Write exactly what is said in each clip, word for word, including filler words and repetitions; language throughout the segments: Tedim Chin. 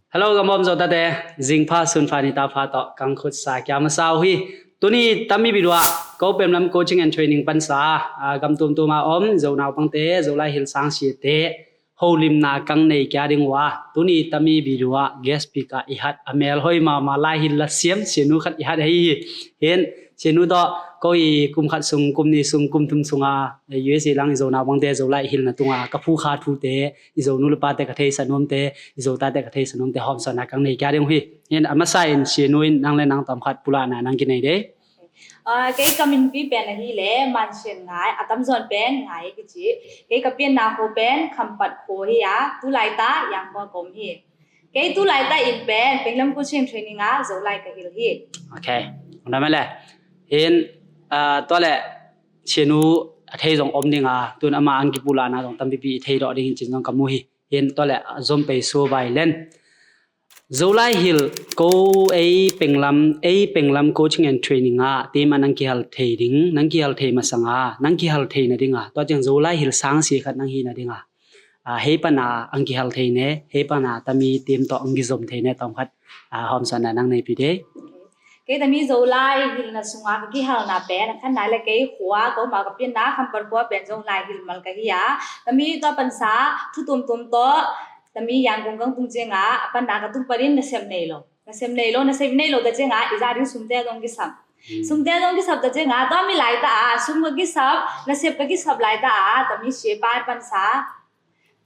Hello, gam om Zo tate, zingpha sunpha nitapha tawh kang khutsa kia masa uh hi. Tuni tami biduah ko pemlam coaching and training pansa, ah, gam tumtuma om Zo naupangte, Zo lai hil sangsiate holimna kang nei kia ding uh a, tuni tami biduah guest speaker i hat a melhoi mama lai hil la siam sianu khat i hat ahi hi. Hin sianu tawh ko i kum khat sung, kum ni sung, kum thum sunga, eh, U S A lang i Zo naupangte Zo lai i hilna tunga ka phukha thute, i Zo nu le pate ka theisa nuamte, i Zo tate ka theisa nuamte hawmsawnna kang nei kia ding uh hi. Hin a masa in sianu in nang le nang tawmkhat pulakna nang kinei dei. Ah, kei ka minpi pen ahi le Mansian Ngai, a tamzaw in pen Ngai kici. Kei ka pianna kho pen Khampat kho hi a, tulaita Yangon ka om hi. Kei tulaita in pen Penglam coaching training a Zolai ka hil hi. Ok. Unda mele. Hin, ah, tua le sianu a thei zong om ding a, tun ama ang kipulakna zong tampipi i thei dawh ding in cin zong ka mu hi. Hin tua le a zom pei sua vai len. Zolai hil ko ei penglam, ei penglam coaching and training a, team a nang kihal thei ding, nang kihal thei masanga, nang kihal thei nadinga, tua ciang Zolai hil sangsi khat nang hi nadinga, a, hei pana ang kihal thei ne, hei pana tami team tawh ang kizom thei ne tawmkhat, a, hawmsawnna nang neipi dei. Kei tami Zolai hilna sunga ka kihalna pen a khanna le kei khua, ko ma ka pianna Khampat khua pen Zolai hil mal ka hi a, tami tua pansa thu tuamtuam tawh tami Yangon kang tung cianga a panna ka tung panin nasep nei lo. Nasep nei lo, nasep nei lo ta cianga i za ding sumte zong kisap. Sumte zong kisap ta cianga tua mi laita a sum ka kisap, nasep ka kisap laita a tami siapa pansa.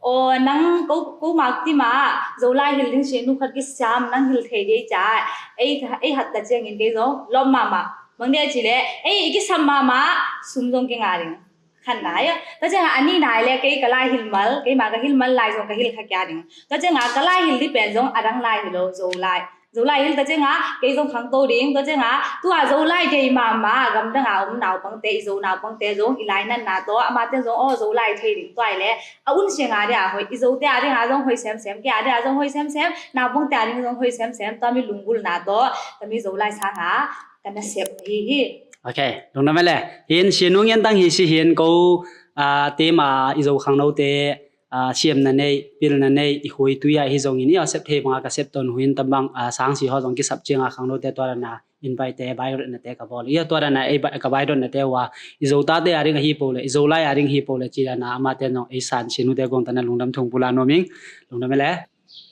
O nang ko, ko mak tima Zolai hil ding sianu khat kisam nang hil thei dei ca. Ei, ei hat ta ciangin kei zong lom mama. Bang dei ci le ei i kisam mama sum zong kinga ding. Khanna ia. Tua cianga a nihna le kei ka lai hil mal, keima ka hil mal lai zong ka hil kha kia ding. Tua cianga ka lai hil di pen zong a dang lai hi lo, Zolai. Zolai hil ta cianga kei zong khangto ding. Tua cianga tua Zolai dei mama gamdanga om naupangte, i Zo naupangte zong i lainatna tawh amate zong aw Zolai thei ding tua i le a un sianga dia hoi, i Zote a dinga zong hoi semsem, kei a dia zong hoi semsem, naupangte a ding zong hoi semsem, tua mi lunggulna tawh tami Zolai sanga ka nasep hi hi. Ok, lungdam e le. Hin sianu ngen tang hi si hin ko, ah, team a i Zo khangnote, ah, siamna nei, pilna nei, i khuaitui ah hi zongin i a sep thei banga ka sep ton huin tambang, ah, sangsi haw zong kisap cianga khangnote tua dana invite te, bairotnate ka bawl. I a tua dana ei ba-, ka bairotnate ua i Zo tate a ding ahi po le, i Zolai a ding hi po le ci dana amate zong ei san sianute kong tana lungdam thung pula nuaming. Lungdam e le.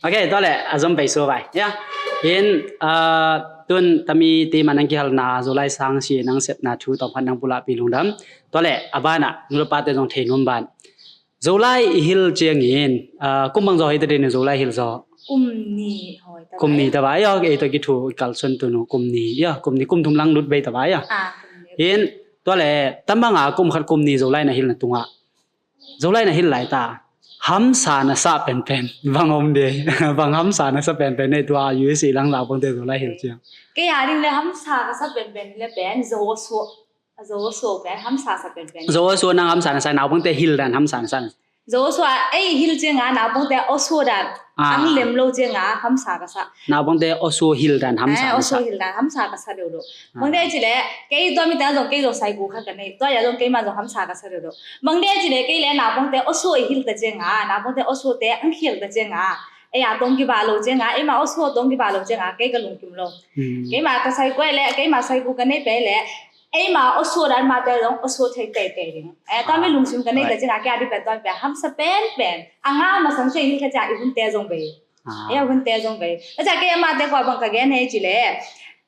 Ok, tua le a zom pei sua vai. Ia. Hin, ah, tun tami team a nang kihalna Zolai sangsi nang sepna thu tawmkhat nang pulakpi lungdam. Tua le a bana nu le pate zong thei nuam ban. Zolai i hil ciangin, ah, kum bang zaw hei ta deni Zolai hil zaw? Kum ni hoi ta. Kum ni ta vai ia, ei tua kithu i kalsuan tunu kum ni ia, kum ni kum thum lang lut bei ta vai ia. Ah, kum ni. Hin, tua le tambanga kum khat kum ni Zolai na hilna tunga Zolai na hil laita hamsa na sa penpen bang om de? Bang hamsa na sa penpen nei tua U S A lang naupangte Zolai hil ciang? Kei a ding le hamsa ka sa penpen le pen Zo a suak. Zo a suak pen hamsa sa penpen. Zo a suak nang hamsa na sa, naupangte hil dan hamsa na sa. Zo a suak ei hil cianga naupangte a suak dan ang lem lo cianga hamsa ka sa. Naupangte a suak hil dan hamsa na sa. A suak hil dan hamsa ka sa deuh deuh. Bang dei ci le kei tua mite zong kei zong saiku kha ka nei, tua ia zong keima zong hamsa ka sa deuh deuh. Bang dei ci le kei le naupangte a suak i hil ta cianga, naupangte a suakte ang khial ta cianga, ei a tong kiba lo cianga, eima a suak tong kiba lo cianga kei ka lungkim lo. Keima ka saiku le keima saiku ka nei pe le eima a suak dan mate zong a suak thei teitei ding. Eh, tua mi lungsim ka nei ta cianga kei a di pen tua mi pen hamsa penpen. A nga masang cia i hil kha cia i hunte zong bei. Ei a hunte zong bei. A cia kei amate kua bang ka gen hei ci le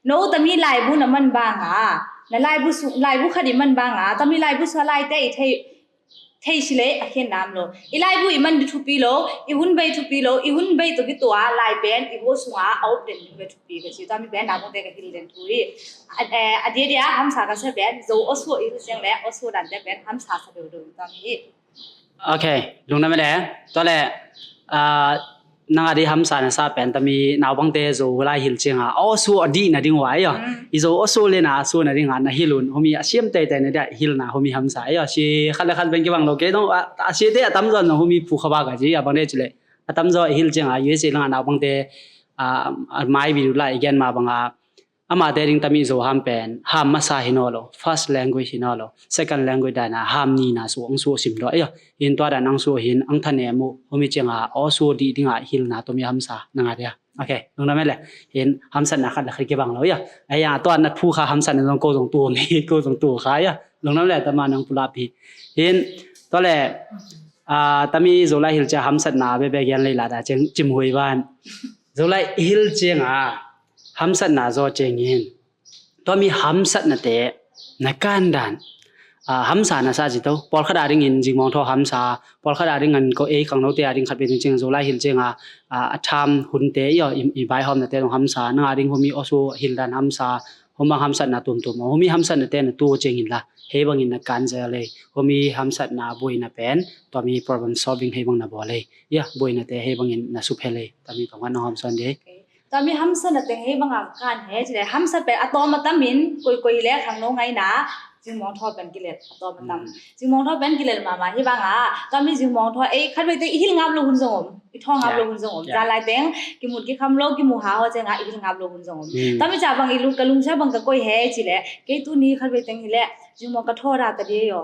no tami laibu na man banga, na laibu su, laibu khat i man banga, tami laibu sua laite i thei, thei si le a khen nam lo. I laibu i man di thupi lo, i hun bei thupi lo, i hun bei to kitua lai pen i ho sunga a op den ding ve thupi ka ci. Tua mi pen naupangte ka hil den thu hi. A, eh, a dia dia hamsa ka sa pen Zo a suak i hil ciang le a suak dante pen hamsa sa deuh deuh tua mi hi. Ok, lungdam e le. Tua le, ah, nang a di hamsa na sa pen tami naupangte Zolai hil cianga a suak a dih nading ua ia. I Zo a suak le na a suak nadinga na hil un humi a siam teitei na dia hilna humi hamsa ia. Si khat le khat beng kibang lo kei dong, ah, a siate a tamzaw na humi phu kha ba ka ci a bang dei ci le a tamzaw i hil cianga U S A langa naupangte, ah, a mai bi lai i gen ma banga amate ding tami Zo ham pen ham masa hi naw lo, first language hi naw lo, second language dana ham nina suak ang suak sim dua ia. Hin tua dan ang suak hin ang thanem uh humi cianga a suak dih dinga hilna tumi hamsa nanga dia. Ok, lungdam e le. Hin hamsatna khat le khat kibang lo ia. Ai a tua na phu kha hamsatna zong ko zong tu om hi, ko zong tu kha ia. Lungdam le tama nang pulak pi. Hin tua le a tami Zolai hil cia hamsatna bebe gian lei la da ceng cim hui van. Zolai hil ciang a hamsatna zo ceng in tua mi hamsatnate na kandan a hamsa na sa ci to. Pawlkhat a dingin zingmawng thaw hamsa, pawlkhat a dingin ko ei khangnote a ding khat pe ding ciang Zolai hil ciang a a tham hunte i aw i baihawmnate dong hamsa, nang a ding humi awsu hildan hamsa, hum bang hamsatna tuamtuam aw humi hamsatnate na tu ciangin la hei bangin na kan zel lei. Humi hamsatna buaina pen tua mi problem solving hei bang na bawl lei. Ia buainate hei bangin na sup he lei. Tami tongkhat na hawm sawn dei. Tami hamsatna teng hei banga kan he cile hamsa pen a tawm a tamin koikoi le khangno ngaina zingmawng thaw pen kilel a tawm a tam. Zingmawng thaw pen kilel mama hi banga tami zingmawng thaw ei khat veite i hil ngap lo hun zong om, i thaw ngap lo hun zong om. Zan lai teng kimut kikham lo kimu ha ho cenga i hil ngap lo hun zong om. Tami ca bang i lung ka lungsia bang ka koi he cile kei tuni khat veiteng hile zingmawng ka thaw da ta dei aw.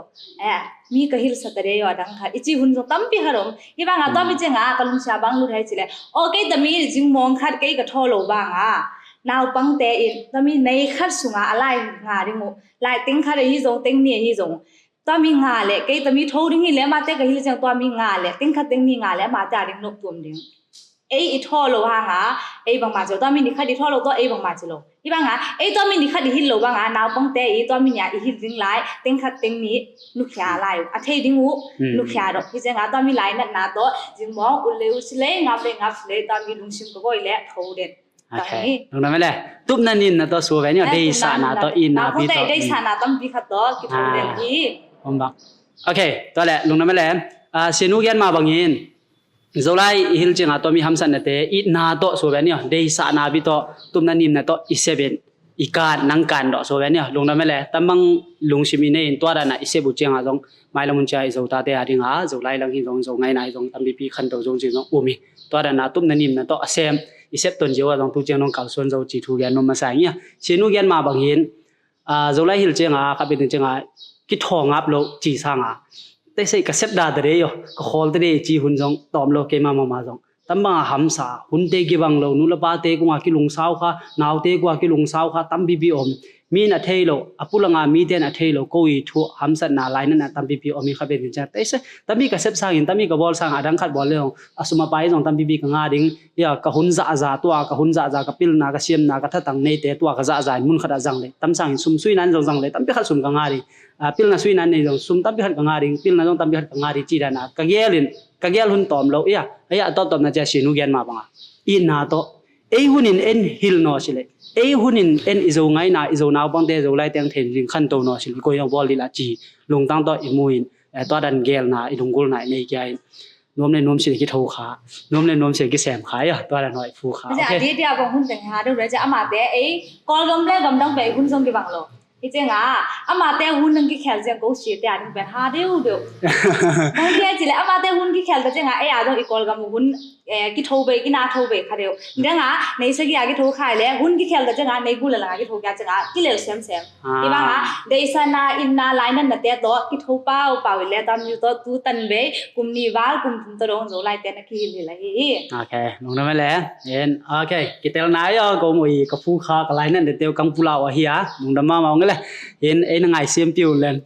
Eh, mi ka hilsa ta dei aw a dang khat i ci hun zong tampi khat om. Hi banga tua mi cianga ka lungsia bang lut hai cile aw kei tami zingmawng khat kei ka thaw lo banga naupangte in tami nei khat sunga a lai nga ding uh lai teng khat ahi zong teng ni ahi zong tua mi nga le kei tami tho ding hi le mate ka hil ciang tua mi nga le teng khat teng ni nga le mate a ding nop tuam ding. Ei i thaw lo hanga ei bangma ci lo tua mi ni khat i thaw lo tua ei bangma ci lo. Hi banga ei tua mi ni khat i hil lo banga naupangte i tua mi nia i hil ding lai teng khat teng ni nukhia lai uh a thei ding uh nukhia dok hi cianga tua mi lai natna tawh zingmawng ut le ut si le ngap le ngap si le tua mi lungsim ka goi le tho den. Lungdam e le. Tupna nimna tawh su ve ni aw deisahna tawh itna pi tawh deisahna tampi khat tawh kitho den hi. Ok, tua le lungdam e le. Sinu gen ma bangin Zolai i hil cianga tua mi hamsatnate itna tawh su ve ni aw deisahna pi tawh tupna nimna tawh i sep in i kan nang kan dawh su ve ni aw lungdam e le. Tambang lungsim i nei in tua dana i sep uh cianga zong mailam hun cia i Zotate a dinga Zolai lang hi zong Zo ngaina hi zong tampipi khanto zong ci zong um hi. Tua dana tupna nimna tawh a sem i sep ton zio a zong tu ciang nong kalsuan zo ci thu gen nong masa ngia. Sinu gen ma bangin Zolai hil cianga khat pi ding cianga kithaw ngap lo ci sanga teisei ka sep da ta dei aw ka khawl ta dei ci hun zong tawm lo keima mama zong tambanga hamsa hunte kibang lo nu le pate kunga kilungsau kha naute kunga kilungsau kha tampipi om. Mi in a thei lo a pulanga mite in a thei lo ko i thu hamsatna lainatna tampipi om i kha pen ciang teisei tami ka sep sangin tami ka bawl sanga a dang khat bawl le hong a sum a pai zong tampipi ka nga ding. Ia ka hun zahza tua ka hun zahza ka pilna ka siamna ka thatang neite tua ka zahza in mun khat a zang le tam sangin sum suina in zong zang le tampi khat sum ka nga ding. Pilna suina in nei zong sum tampi khat ka nga ding pilna zong tampi khat ka nga ding ci dana ka gel in ka gel hun tawm lo ia. Aia a tawptawpna cia sinu gen ma banga itna tawh ei hunin en hil naw sile ei hunin en i Zo ngaina i Zo naupangte Zolai teng thei ding khanto naw sile koi nong bawl dila ci lungtang tawh i mu in tua dan gelna i lunggulna i nei kia in nuam le nuam sin kitho kha nuam le nuam sin kisem kha ia tua dan hoi phu kha. Dia dia bang hun teng ha deuh le amate ei Kawlgam le gamdang pe hun zong kibang lo. Hi cianga amate hun nang kikhel ciang ko si te a ding pen ha deuh deuh. Bang dia cile amate hun kikhel ta cianga ei a dong i Kawlgam hun kitho bei kina tho bei kha deuh. Danga nei sagi a kitho khai le hun kikhel ta cianga nei gul langa kitho kia cianga kilel semsem. Hi banga deisana inna lainatnate tawh kitho paupau i le tam yu tawh tu tan bei kum ni val kum thum tawh dong Zolaite na kihilhil ahi hi. Ok, lungdam e le. Ok, kitelna ahi aw ko mui ka phu kha ka lainatnate uh kang pula uh ahi a lungdam mama ong e le. Hin ei na ngai siam piu len.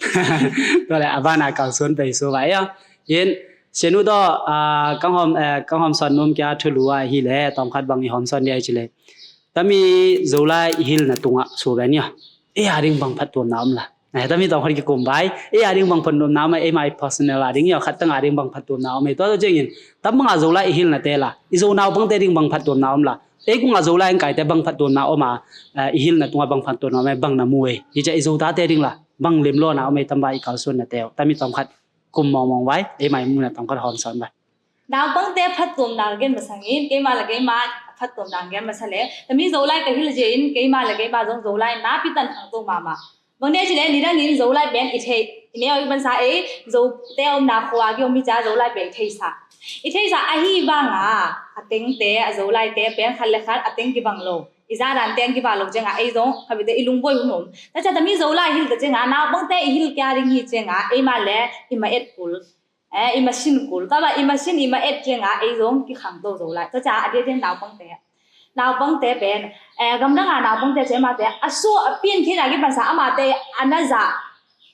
Tua le a bana kalsuan pei su vai aw. Hin senu tawh kang hawm kang hawm sawn nuam kia thulu ahi le tawmkhat bang i hawm sawn dia i ci le. Tami Zolai i hilna tungah su ve nia. Ei a ding bang phattuamna om la. Tami tawng khat kikum vai ei a ding bang phattuamna om a ei mai personal a ding ia khat tang a ding bang phattuamna om ei tua tawh ciangin tam banga Zolai i hilnate la i Zo naupangte ding bang phattuamna om la ei kungah Zolai an kaite bang phattuamna om a i hilna tungah bang phattuamna om ei bang na mu ei hi cia i Zotate ding la bang limlawna om ei tam ba i kalsuannate uh tami tawng khat kum mawngmawng vai ei mai muna tawng khat hawm sawn vai. Naupangte phattuamna ka gen masangin keima le keima phattuamna ka gen masa le tami Zolai ka hil zia in keima le keima zong Zolai na pitan khangto mahmah. Bang dia cile nidangin Zolai pen i thei i neu i bansa ei Zote omna khua ki om i ca Zolai pen i theisa i theisa ahi banga a tengte a Zolaite pen khat le khat a teng kibang lo i zadan teng kibang lo cianga ei zong khabite i lungbuai hun om. Tacia tami Zolai hil ta cianga naupangte i hil kia ding hi cianga eima le i ma et kul. Eh, i masin kul kaba i masin i ma et cianga ei zong kikhangto Zolai tacia a diadian naupangte. Naupangte pen, eh, gamdang a naupangte cih amate a suah a pian khin a kipan sa amate a na zah,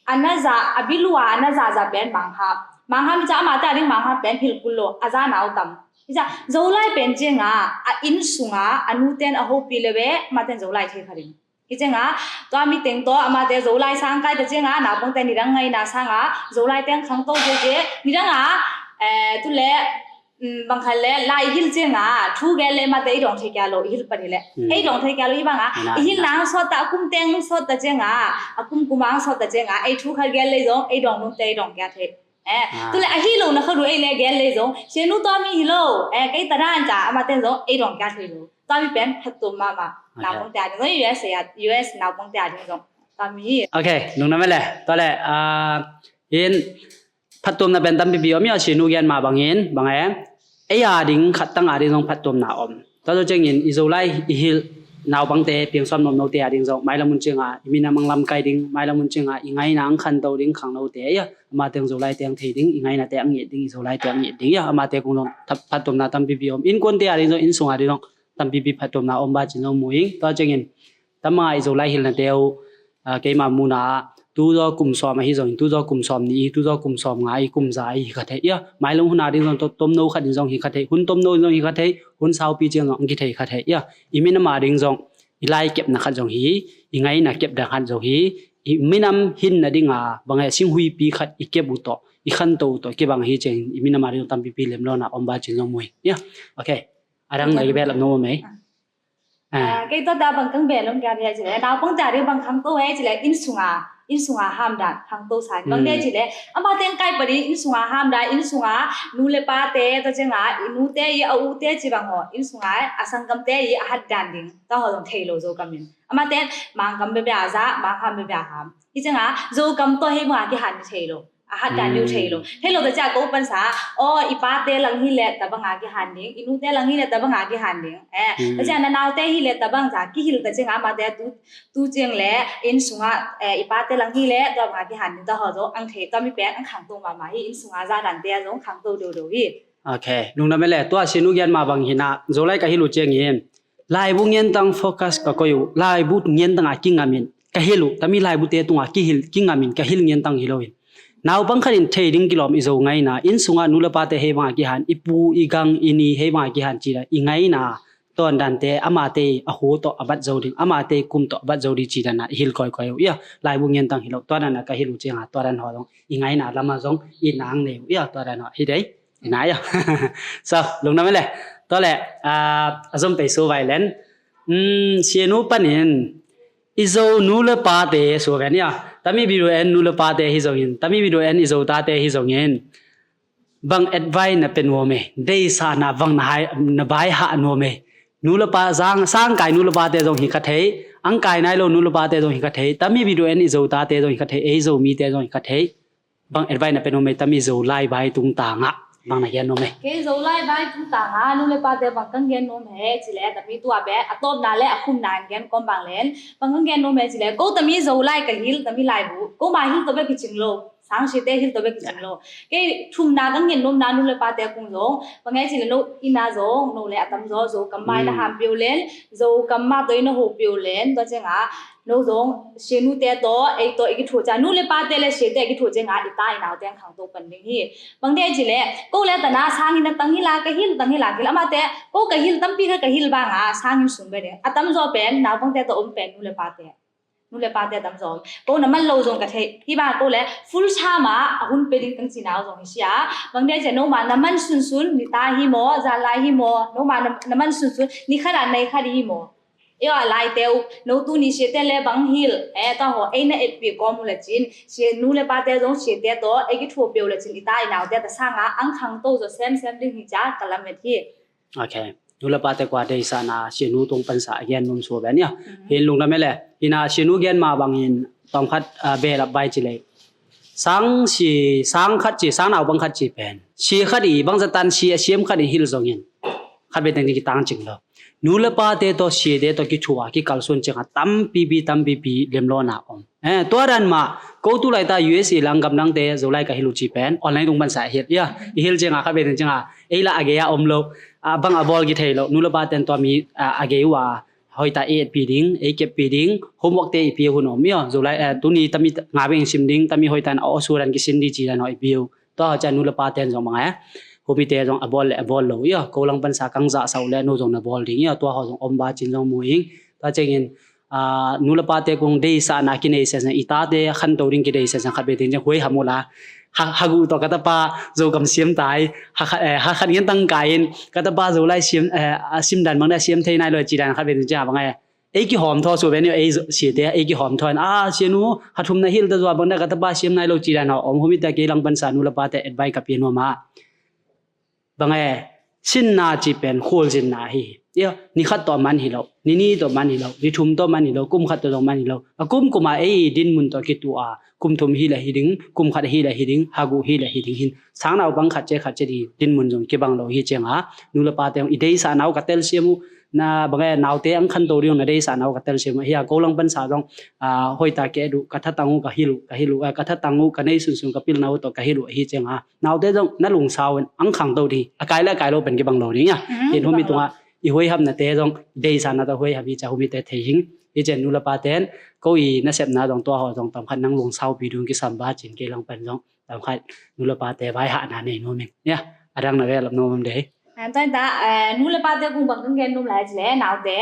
a na zah, a biluah a na zahzah pen manghap. Manghap i cih amate a ding manghap pen hilh kul lo, a zah nau tam. I cih Zolai pen ciangah a inn sungah a nute in a hopih le ve, amate in Zolai thei kha ding. Hi ciangah tua mi teng tawh amate Zolai sang kai ta ciangah naupangte nidang ngaihna sangah Zolai teng khangto ziahziah, nidangah, eh, tu le, mm, bang khat le lai i hilh ciangah thu gen le amate i dawng thei kia lo, i hilh pan hi le. Mm. Ei dawng thei kia lo, hi bangah i hilh nang sawt ta, a kum teng sawt ta ciangah, a kum kum ang sawt ta ciangah ei thu khat gen le zong ei dawng nunte i dawng kia thei. Eh, tu le ahi lo na kha lu ei le gen le zong, Sianu tua mi hi lo, eh, kei ta dan ca, amate zong ei dawng kia thei lo. Tua mi pen phattuam mahmah. Okay. Naupangte a ding zong, U S a, U S naupangte a ding zong tua mi hi. Okay, lungdam e le. Tua le, ah, in phattuamna pen tampipi om hi a, Sianu gen mah bangin, bang e, ei a ding khat tang a ding zong phattuamna om. Tua ciangin i Zolai i hilh naupangte, piangsuam nuamnote a ding zong mailam hun ciangah i minam ang lamkai ding, mailam hun ciangah i ngaihna ang khanto ding khangnote, ia, amate ang Zolai teng thei ding, i ngaihna te ang nget ding, i Zolai te ang nget ding, ia, amate kung zong phattuamna tampipi om. Innkuante a ding zong, inn sung a ding zong tampipi phattuamna om ba cin zong mu ing. Tua ciangin tam a i Zolai hilhnate uh, ah, keima muna ah tu zaw kum sawm ahi zongin, tu zaw kum sawm nih, tu zaw kum sawm nga, i kum za i hi kha thei, ia, mailam hun a ding zong to-, tomno khat in zong hi kha thei, hun tomno in zong hi kha thei, hun saupi ciang zong kithei kha thei, ia, i minam a ding zong i lai kepna khat zong hi, i ngaihna kepna khat zong hi, i minam hinna dinga bang e, singhuipi khat i kep uh tawh, i khanto uh tawh kibang hi ciangin i minam a ding zong tampipi lemlona om ba cin zong mu hi, ia. Okay. A dang na i belap no mei. Ah, kei tua ta bang kang bel om kia bia cile, naupangte a ding bang khangto e cile, inn sunga, inn sunga hamdan khangto sa. Bang de cile, amate ang kai padi inn sunga hamdan, inn sunga nu le pate, tua cianga i nute i a ute ci bang ho, inn sunga a sanggamte i a hatdan ding, tua ho zong thei lo Zokam in. Amate Mangkam bebia za, Mangham bebia ham. Hi cianga Zokam tua hei banga kihan ni thei lo. A hatdan diu thei lo. Thei lo ta cia ko pansa, aw, i pate lang hi le tabanga kihan ding, i nute lang hi le tabanga kihan ding. Eh, ta cia na naute hi le tabang ca kihil ta cianga amate tu, tu ciang le inn sunga, eh, i pate lang hi le tabanga kihan ding ta ho zo ang thei, ta mi pen ang khangto mama hi, inn sunga za dante a zo ang khangto do do hi. Okay, lungdam e le, tua Sianu gen ma bang hina, Zolai ka hil uh ciangin, laibu ngiantang focus ka koih uh, laibu ngiantang a kingamin ka hil uh, tami laibute tunga kihil, kingamin ka hil ngiantang hi loin. Naupang khatin thei ding kilawm i Zo ngaina, inn sunga nu le pate hei banga kihan, i pu, i gang, i ni hei banga kihan cida, i ngaina, tuandante, amate a hu tawh a bat zo ding, amate kum tawh a bat zo ding cidana, i hil koikoi uh, ia, laibu ngiantang hi lo, tuadana ka hil uh cianga, tuadan ho zong, i ngaina lama zong, i nang nei uh, ia, tuadan ho, hi dei. Nai a. So, lungdam e le. Tua le, ah, a zom pei su vai len. Hmm, Sianu panin, i Zo nu le pate su ven ia. Tami bidu en nu le pate hi zongin. Tami bidu en i Zo tate hi zongin. Bang advice na pe nuam e. Deisahna bang na hai, na bai ha nuam e. Nu le pa, sang, sang kai nu le pate zong hi kha thei. Ang kai nai lo nu le pate zong hi kha thei. Tami bidu en i Zo tate zong hi kha thei. Ei Zo mite zong hi kha thei. Bang advice na pe nuam e, tami Zolai bai tungtangah bang na gen nuam e? Kei Zolai bai tungtangah nu le pate bang kang gen nuam e cile, tami tua be a tawpna le a khumna in gen kom bang len. Bang kang gen nuam e cile, ko tami Zolai ka hil, tami laibu ko ma hil to be kicing lo, sangsiate hil to be kicing lo. Kei thumna kang gen nuamna nu le pate kung zong bang e cile, no ina zong no le a tam zaw Zokam mai na ham piu len, Zokam ma to ina ho piu len, tua cianga no zong Sianute tawh, ei tawh i kithuah ciang, nu le pate le siate i kithuah cianga i ta i naute ang khangto pan ding hi. Bang de cile, ko le tana sangin a tang hila, ka hil tang hila, hil amate ko ka hil, tampi kha ka hil banga sangin sum be ding. A tamzaw pen naupangte tawh om pen nu le pate. Nu le pate a tamzaw om. Ko na man lo zong ka thei. Hi banga ko le full time a hun pe ding kang cina zong hi sia. Bang de cile, no ma na man sunsun ni ta hi maw, zan lai hi maw, no ma na, na man sunsun ni khat a nei khat hi maw. Io a laite uh, no tuni siate le bang hil, eh, tua ho ei na etpih kawm uh le cin, sia nu le pate zong siate tawh ei kithuah peuh le cin, i ta i naute ta sanga ang khangto zaw semsem ding hi cia ka lamet hi. Okay. Nu le pate kua deisahna Sianu tung pansa a gen nuam sua ben ia. Hin lungdam e le, hina Sianu gen ma bangin tawm khat, ah, belap bai ci lei. Sang si, sang khat ci, sang naupang khat ci pen, si khat i bangzatan si a siam khat i hil zongin khat be teng ni kitang cing lo. Nu le pate tawh siate tawh kithuah kikalsuan cianga tampipi tampipi lemlawna om. Eh, tua dan mah ko tu laita U S A lang gamdangte Zolai ka hil uh ci pen online tung pansa a hil ia. I hil cianga khat be teng cianga ei lah a gei a om lo. a bang a bawl kithei lo, nu le pa ten tua mi, a, a gei uh a hoita ei etpi ding, ei keppi ding, homework te i pia hun om, mio, Zolai, eh, tuni tami nga beng sim ding, tami hoita in a awsuran kisin di ci dan ho i pia uh. Tua ho ciang nu le pa ten zong bang e, humi te zong a bawl le a bawl lo, io, ko lang pansa kang zahsa uh le no zong na bawl ding, io, tua ho zong om ba cin zong mu ing. Tua ciangin, a, nu le pa te kung deisahna kinei siasia, i tate a khanto ding kidei siasia khat be ding ciang huai ham uh la. Ha, ha gu tawh ka tapa Zokam siam tai, ha khat, eh, ha khat ngen tang kai in, ka tapa Zolai siam, eh, a sim dan bang na siam thei nai lo ci dan khat be ding ciang bang e. Ei kihawm thaw su ve ni, ei siate ei kihawm thaw in, a, sianu, ha thum na hilh ta zua bang na ka tapa siam nai lo ci dan ho om, humi ta kei lang pansa nu le pa te advice ka pia nuam a. Bang e, sinna ci pen khualzinna hi. Io, ni khat tawh man hi lo, ni ni tawh man hi lo, ni thum tawh man hi lo, kum khat tawh zong man hi lo. A kum kum a ei dinmun tawh kitu a, kum thum hi le hi ding, kum khat hi le hi ding, ha gu hi le hi ding hin. Sang naupang khat ce khat ce di dinmun zong kibang lo hi ciang a, nu le pa te zong i deisahna uh ka telsiam uh, na bang e, naute ang khanto ding na deisahna uh ka telsiam uh. Hi a ko lang pansa zong, a, hoita ke du, ka thatang uh ka hilh uh, ka hilh uh, a, ka thatang uh ka nei sunsun ka pilna uh tawh ka hilh uh hi ciang a, naute zong na lungsau in ang khangto ding, a kai le a kai lo pen kibang lo ding a. Mm, hin humi kibang lo. Tung a i huaihamnate zong deisahna tawh huaiham hi ciang humi te thei hing. Hi ciang nu le pa ten ko i nasepna zong tua ho zong tam khat nang lungsaupi ding kisam ba cin kei lang pan zong tam khat nu le pa te vaihahna nei nuam ing. Ia, a dang na ve lap nuam om dei. A, tua in ta, eh, nu le pa te kung bang kang gen nuam lai ci le naute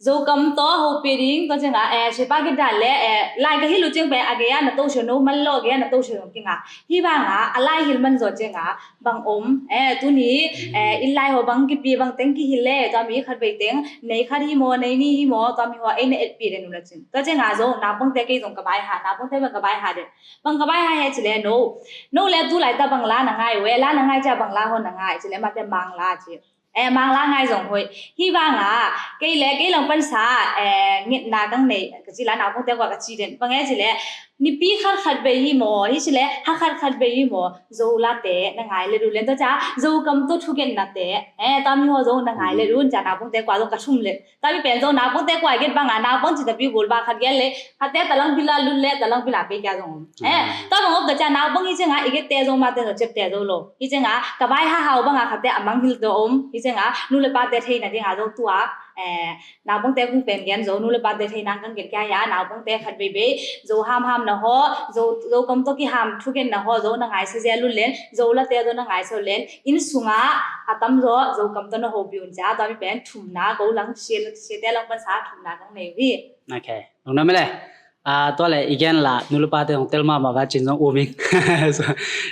Zokam tawh hopih ding, tua ciang a, eh, siapa kidan le, eh, lai ka hilh uh ciang pen a gei a na to sia no man lo, a gei a na to sia no kinga. Hi bang a, a lai hilh man zaw ciang a bang om, eh, tuni, eh, inn lai ho bang kipi bang teng kihilh le, tua mi khat vei teng, nei khat hi maw, nei ni hi maw, tua mi ho ei na etpi den uh la cin. Tua ciang a zong naupangte kei zong ka baiha, naupangte bang ka baiha den. Bang ka baiha he ci le no. No le tu laita bang la na ngai uh e, la na ngai cia bang la ho na ngai ci le mate Mangla ci. Eh, Mangla ngai zong hoih. Hi bang a, kei le, kei lang pansa, eh, ngetna kang nei, ka ci la naupangte kua ka ci den. Bang e ci le, nipi khat khat bei hi maw, hi ci le, ha khat khat bei hi maw, Zolate na ngai le dun len tua cia, Zokam tawh thugenna te, eh, tua mi ho zong na ngai le dun cia naupangte kua zong ka thum le. Tua mi pen zong naupangte kua i get bang a, naupang ci tapi gol ba khat gen le, khatte talang bila lut le, talang bila pe kia zong om. Eh, tua bang op ta cia naupang hi ciang a, i gette zong mate zong ciapte zo lo. Hi ciang a, ka baiha hau bang a khatte a manghil tawh om. Hi ciang a, nu le pate theina ding a zo tua, eh, naupangte kung pen gen zo, nu le pate theina kang gen kia hi a, naupangte khat bei bei, zo hamham na ho, zo, Zokam tawh kiham thugen na ho, zo na ngaisa zia lut len, Zolate zo na ngaisa len, inn sung a, a tam zo, Zokam tawh na hopih un cia, tua mi pen thumna, ko lang, sia, siate lang pansa thumna kang nei uh hi. Ok, lungdam e le. A, tua le i gen la, nu le pate zong tel mahmah va cin zong um ing. So,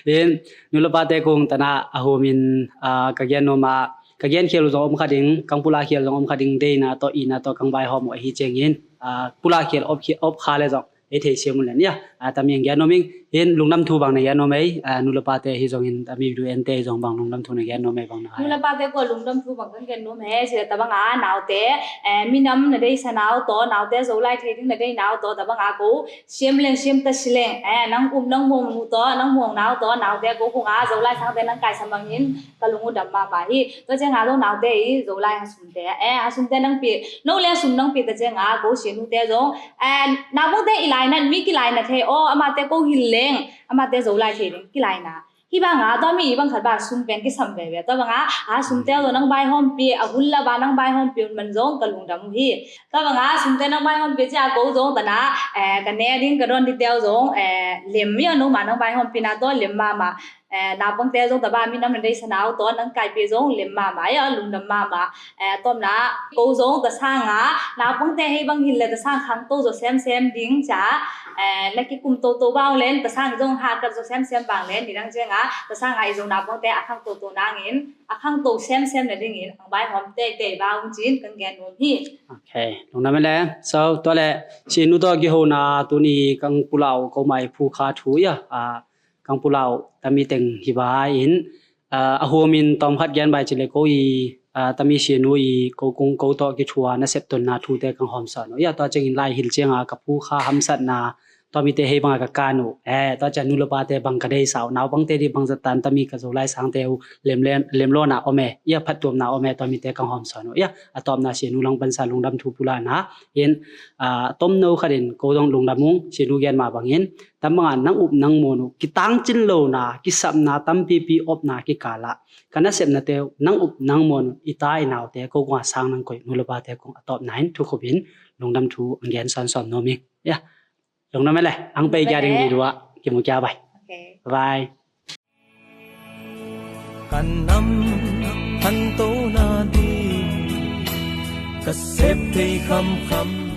in, nu le pate kung tana a hum in, a, ka gen nuam a, ka gen khial uh zong om kha ding, kang pulak khial zong om kha ding, deina tawh, ina tawh, kang vaihawm uh ahi ciangin, a, pulak khial op khi-, op kha le zong, ei thei siam uh len ia, a, tami ang gen nuam ing, in lungdam thu bang na gen nuam ei, a, nu le pate hi zongin, tami du ente zong bang lungdam thu na gen nuam ei bang na hai. Nu le pate kua lungdam thu bang kan gen nuam he, ci le ta bang a, naute, eh, minam na deisa nau tawh, naute Zolai thei ding na dei nau tawh, ta bang a ko, siam leng, siam ta si leng, eh, nang um, nang muang nu tawh, nang muang nau tawh, naute ko kung a, Zolai sangte nang kaisa mangin, ka lung uh dam mahmah hi. Tua ciang a lo naute i, Zolai ha sumte, eh, ha sumte nang pi, no le sum nang pi ta ciang a, ko sianute zong, eh, naupangte i lainat, mi kilainat thei, aw, amate ko hilh leng, amate Zolai thei ding, kilaina. Hi bang a, tua mi i bang khat ba sum pen kisam veve. Tua bang a, a sumte aw nang baihawmpi, a hun la ba nang baihawmpi un man zong ka lungdam uh hi. Tua bang a, sumte nang baihawmpi cia ko zong tana, eh, ka ne ding ka dawn dite aw zong, eh, lem ia no ma nang baihawmpi na tua lem mahmah. Eh, naupangte zong ta ba minam na deisa nau tua nang kaipi zong lem mahmah ia lungdam mahmah. Eh, tawmna, ko zong ta sang a, naupangte hei bang hilh le ta sang khangto zaw semsem ding cia, eh, na kikum toto bang len, ta sang zong hakat zaw semsem bang len, nidang ciang a, ta sang a i zong naupangte a khangtoto nangin, a khangto semsem na dingin, ang baihawm teitei bang cin, kang gen nuam hi. Ok, lungdam e le. So, tua le, sianu tawh kihona tuni kang pulau ko mai phu kha thu ia, a, kang pulau tami teng hi ba in, a, a huamin tawm khat gen bai ci le ko i, a, tami sianu i ko kung ko tawh kithua na sep tonna thute kang hawm sa no. Ia tua ciangin lai hilh ciang a ka phu kha hamsatna Tua mite hei banga ka kan uh, eh, tua ciang nu le pate bang ka deisa uh, naupangte ding bangzah tan tami ka Zolai sangte uh, lemlen, lemlona om e, ia phattuamna om e, tua mite ka hawmsawn uh, ia a tawpna Sianu Langpansa lungdam thu pulakna in, ah, tomno khatin ko dong lungdam ung, Sianu gen mah bangin, tam banga nang up nang muan uh, kitangcin lona, kisapna, tampipi opna kikalah, ka nasepnate uh, nang up nang muan uh, i ta i naute, ko kong a sang nang koih, nu le pate kong a tawpna in, thukhupin, lungdam thu, ang gen sawnsawn nuam ing. Ia, lungdam e le, ang pei kia ding di dua, kimu kia bai. Bye. Kan nam khanto na ding ka sep thei khamkham.